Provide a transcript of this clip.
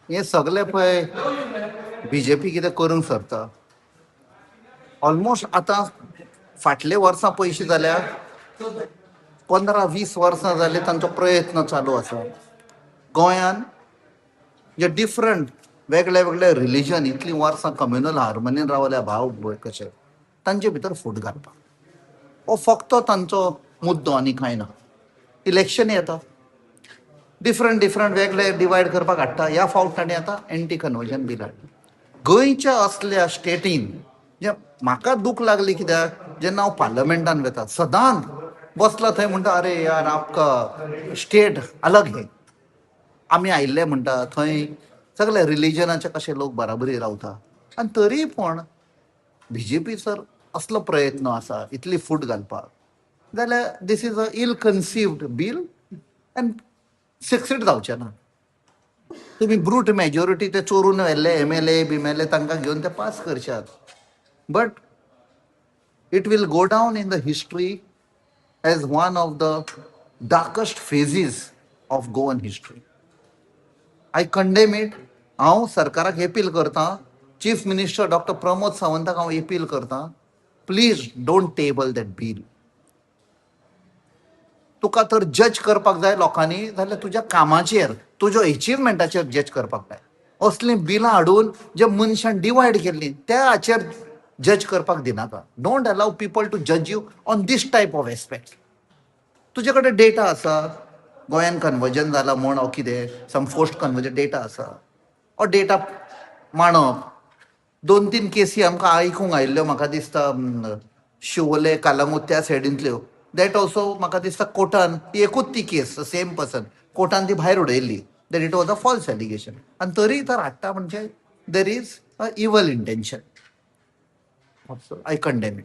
हे सगळे पळय बीजेपी कितें करूंक सरता. ऑलमोस्ट आतां फाटले वर्सां पयशे जाल्यार 15-20 वर्सां जाली तांचो प्रयत्न चालू आसा. गोंयान जे डिफरंट वेगळे वेगळे रिलिजन इतलीं वर्सां कम्युनल हार्मनीन रावल्या, भाव भयण कशे, तांचे भितर फूट घालपाक हो फक्त तांचो मुद्दो आनी कांय ना. इलेक्शन येता, डिफरंट डिफरंट वेगळे डिवायड करपाक हाडटा. ह्या फावट ताणें आतां एंटी कन्वर्जन बील हाडलें. गोंयच्या असल्या स्टेटीन जे म्हाका दूख लागली, कित्याक जेन्ना हांव पार्लमेंटान वता, सदांच बसला थंय म्हणटा, "अरे यार, आपका स्टेट अलग है." आमी आयिल्ले म्हणटा थंय सगळे रिलिजनाचे कशे लोक बराबरी रावता आनी तरी पूण बीजेपी सर असलो प्रयत्न आसा इतली फूट घालपाक जाल्यार this is a ill conceived bill and succeed जावचें ना. तुमी ब्रूट मेजॉरिटी ते चोरून व्हेल्ले एमएलए बिमेल्ए तांकां घेवन ते पास करशात, but it will go down in the history as one of the darkest phases of Goan history. I condemn it. हांव सरकाराक एपील करता, चीफ मिनिस्टर डॉक्टर प्रमोद सावंताक हांव एपील करता, please don't table that bill. तुका तर जज करपाक जाय लोकांनी जाल्यार तुज्या कामाचेर, तुज्या एचिवमेंटाचेर जज करपाक जाय. असलीं बिलां हाडून जे मनशान डिवायड केल्ली त्या हाचेर जज करपाक दिनाका. Don't allow people to judge you on this type of aspect. तुजे कडेन डेटा आसा, गोंयान कन्वर्जन जाला म्हूण ओ कितें सम फोर्स्ड कन्वर्जन डेटा आसा, हो डेटा मांडप. दोन तीन केसी आमकां आयकूंक आयिल्ल्यो, म्हाका दिसता शिवोले, कालांगूट त्या सायडींतल्यो. That also म्हाका दिसता कोर्टान ती एकूच ती केस, सेम पर्सन, कोर्टान ती भायर उडयल्ली that it was a false allegation. आनी तरी तर हाडटा म्हणजे there is a evil intention. I condemn it.